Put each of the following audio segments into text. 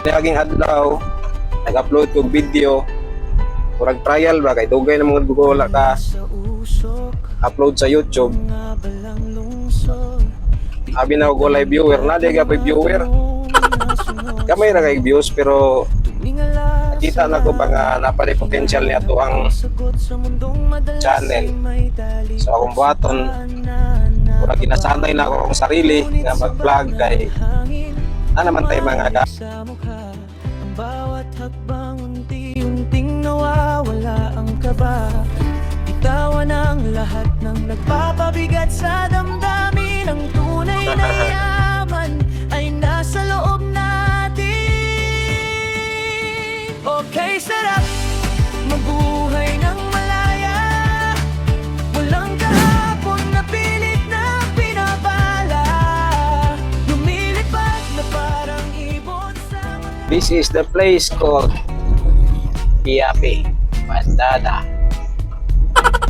Kaniaging adlaw nag-upload kog video. Murag trial ba kay dugay na mga ko wala ka upload sa YouTube. Abi na og walay viewer na di ka pa viewer. Gamay ra kay views, pero nakita na ko ba nga napali potential niya to ang channel. So akong buhaton, murag ginasanay na ako akong sarili nga mag-vlog kay na naman tayo mga ka Sa mukha, ang bawat hakbang unti-unting nawawala ang kaba. Bitawan ang lahat ng nagpapabigat sa damdamin. Ang tunay na yaman ay nasa loob natin. Okay, sarap mabuhay ng malaya. Walang kahapon na pilit na pinabala. Lumilipad na parang ibon sa This is the place called Piapi, Pandada.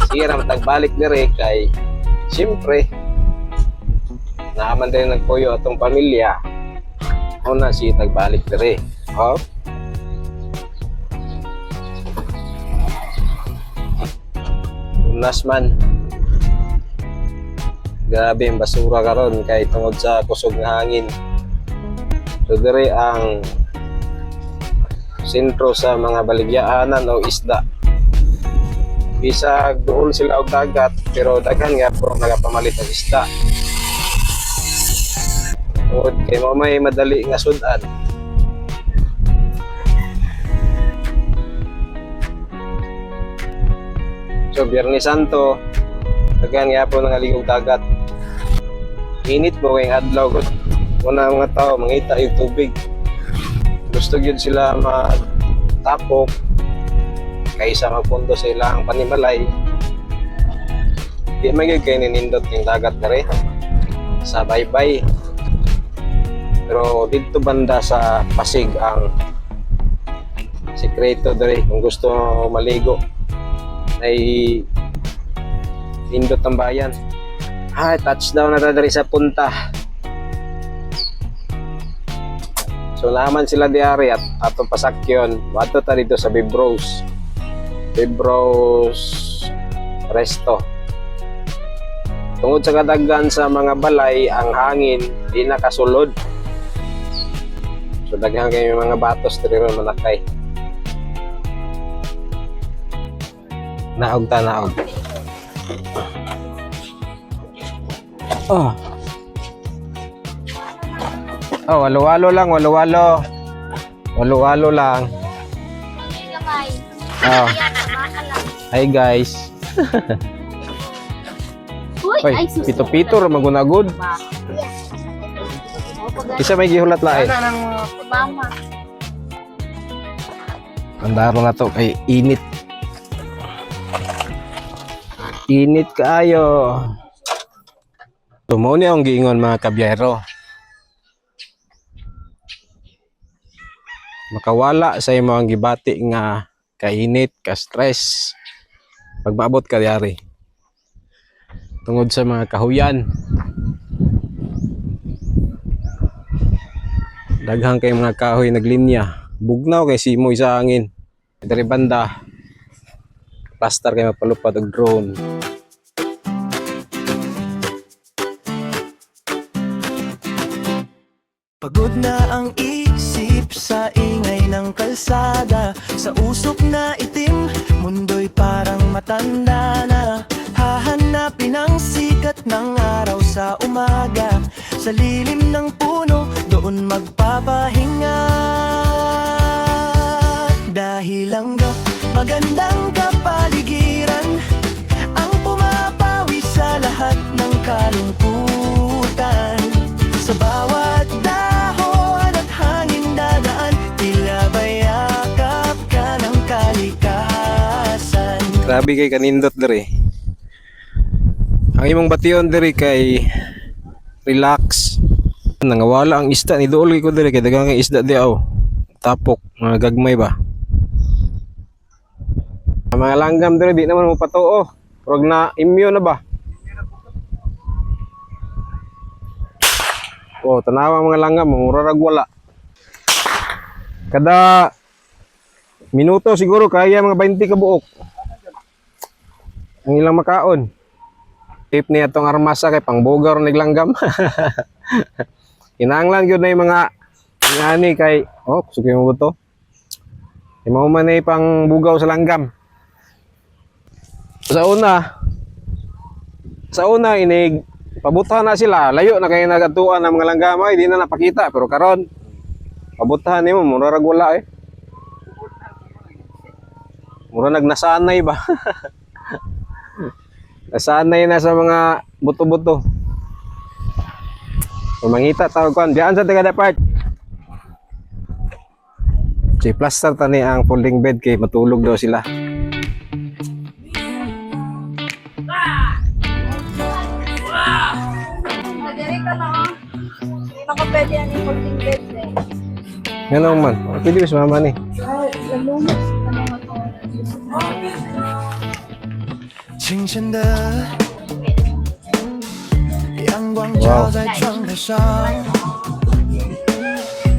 Sige ra tagbalik dire kay siyempre naaman din nagpuyo atong pamilya. Una si tagbalik dire. Oh. Unas man. Grabe ang basura karon kay tungod sa kusog nga hangin. So dire ang sentro sa mga baligyaanan o isda. Bisag duol sila og dagat, pero daghan nga po nagapamalit og isda. Tungod kay mao may madali nga sud-an. So Biyernes Santo, daghan nga po nangaligog dagat. Init mo kay adlaw gud. Muna ang mga tao mangita yung tubig. Gusto gyud sila magtapok kaysa magpundo sa ilang panimalay. Di man gyud kay ninindot ning dagat dere sa baybay. Pero didto banda sa Pasig ang sikreto dere kung gusto maligo ay nindot ang bayan. Ay, touchdown na ta diri sa punta. So naman sila diari at atong pasakyon, wadto ta dito sa Bibros. Bibros Resto. Tungod sa kadaghan sa mga balay, ang hangin di nakasulod. So daghan kay mga batos diri ron manakay. Naog ta naog. Oh. Oh, walo-walo lang, walo-walo. Walo-walo lang. Oh. Hi guys. Uy, Oy, ay sus. pito-pito ra magunagod. Isa may gihulat lain. Mama. Andaro na to kay init. Init kaayo. Tumo ni ang giingon, mga kabyero. Makawala sa imo ang gibati nga kainit, ka stress. Pag maabot ka diari. Tungod sa mga kahuyan. Daghang kay mga kahoy naglinya. Bugnaw kay simoy sa hangin. Diri banda. Plaster kay mapalupad og drone. Pagod na ang isip sa ingay ng kalsada. Sa usok na itim, mundo'y parang matanda na. Hahanapin ang sikat ng araw sa umaga. Sa lilim ng puno, doon magpapahinga. Dahil ang magandang kapaligiran ang pumapawi sa lahat ng kalungkutan. Sa bawat dahon at hangin dadaan, tila ba yakap ka ng kalikasan. Grabe kay kanindot diri. Ang imong bation diri kay relax. Nangawala ang isda ni duol ko diri kay daghang kay isda di aw. Tapok mga gagmay ba. Ang mga langgam diri di naman mo patuo. Murag na immune na ba? Oh, tanawa ang mga langgam, mura rag wala. Kada minuto siguro kaya mga 20 ka buok ang ilang makaon. Tip niya itong armasa kay pangbugaw ra niglanggam. Kinahanglan gyud na yung mga ngani kay, oh, suki mo to. Kay mao man ay pangbugaw sa langgam. Sa una inig pabutahan na sila, layo na kay nagatuan ang mga langgam, ay di na napakita, pero karon pabutahan nimo mura rag wala eh. Mura nagnasanay ba? Nasanay na sa mga buto-buto. So, mangita tawag kon. Diyan sa taga depart. Si plaster tani ang folding bed kay matulog daw sila. Nagari ka na oh. Hindi na ko pwede yan yung folding bed eh. Ngano man? Pwede ba sa mama ni? Ay, lalumos. Ano nga to? 清晨的阳光照在窗台上，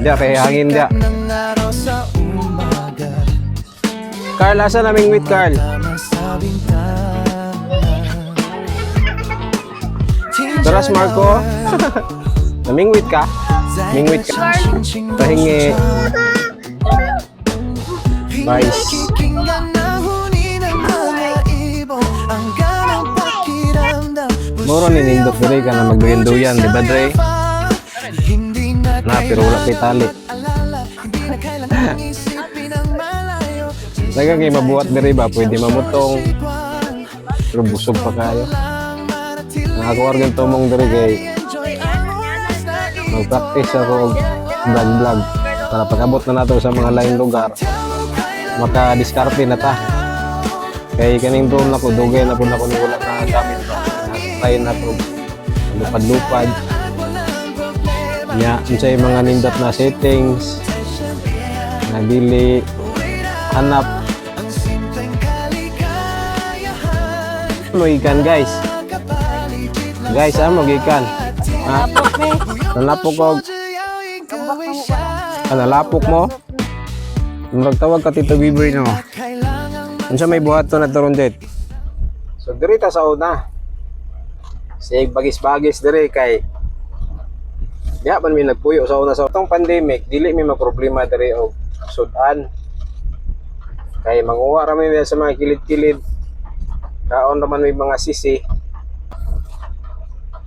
Diya kay hangin diya. Sikat ng araw sa umaga. Carl, asa naming wait, Carl? Tama sa bintana. Taras, Marco. Namingwit ka? Mingwit ka? Pahingi. Vice. Muro ni nindot dre ka na magduyan-duyan, di ba, Dre? Na, pero wala kay tali. Daghang kay mabuhat diri ba, pwede mamutong. Pero busog pa kayo. Nakakuha rin tumong diri kay mag-practice ako og vlog-vlog para pag-abot na nato sa mga laing lugar, maka-diskarte na ta. Kay kaning drone nako, dugay na pud nako ni wala na gamit ba. Try na to lupad-lupad nya, unsay mga nindot na settings na dili hanap mo ikan, guys. Guys, amo gikan ha, nalapok og ah, nalapok mo. Murag tawag ka Tito Biboy, no? Unsa may buhaton na turon dit? So diri ta sa una. Sig bagis-bagis diri kay diha man mi nagpuyo sa una sa tong pandemic, dili mi maproblema diri og sudan. Kay manguha ra mi sa mga kilid-kilid. Kaon ra man mi mga sisi.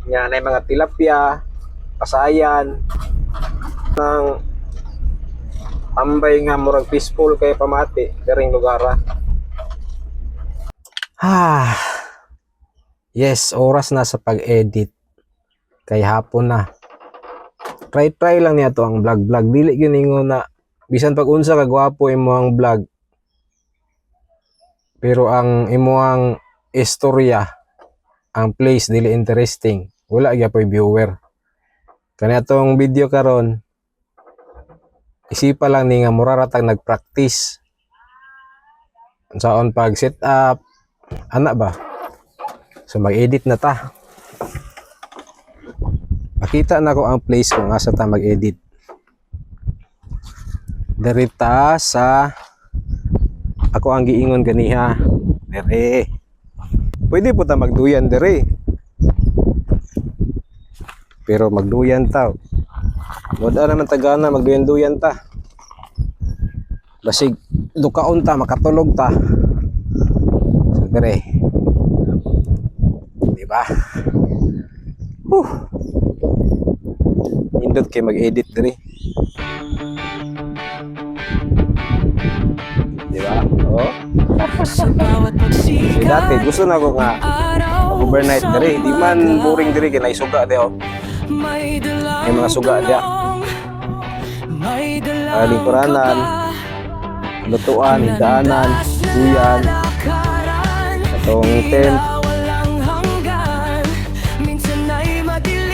Nya nay mga tilapia, pasayan, ng tambay nga murag peaceful kay pamati diring lugar ah. Ah. Yes, oras na sa pag-edit. Kay hapon na. Try try lang niya to ang vlog vlog. Dili gyud ingon na bisan pag unsa ka gwapo imo ang vlog. Pero ang imuang istorya, ang place dili interesting, wala gyapoy viewer. Kani atong video karon, isipa lang ni nga mura ra tag nagpractice. Unsaon pag set up, ana ba? So mag-edit na ta. Pakita na ko ang place kung asa ta mag-edit. Diri ta sa ako ang giingon ganiha. Dire. Pwede po ta magduyan dire. Pero magduyan ta. Wala naman tagana, magduyan-duyan ta. Basig dukaon ta, makatulog ta. So dire. Di ba? Whew. Nindot kay mag-edit dire. Di ba? Oh. Sa bawat Kasi pagsikat dati gusto na ko nga araw overnight sa dire. Di man umaga, boring dire kay naisuga di oh. may dalang May mga suga diya. tanong, may dalang Ah, lingkuranan, kaba, lutuan, higdaanan, duyan, lalakaran, atong tent. tila walang hanggan. Minsan ay madilim.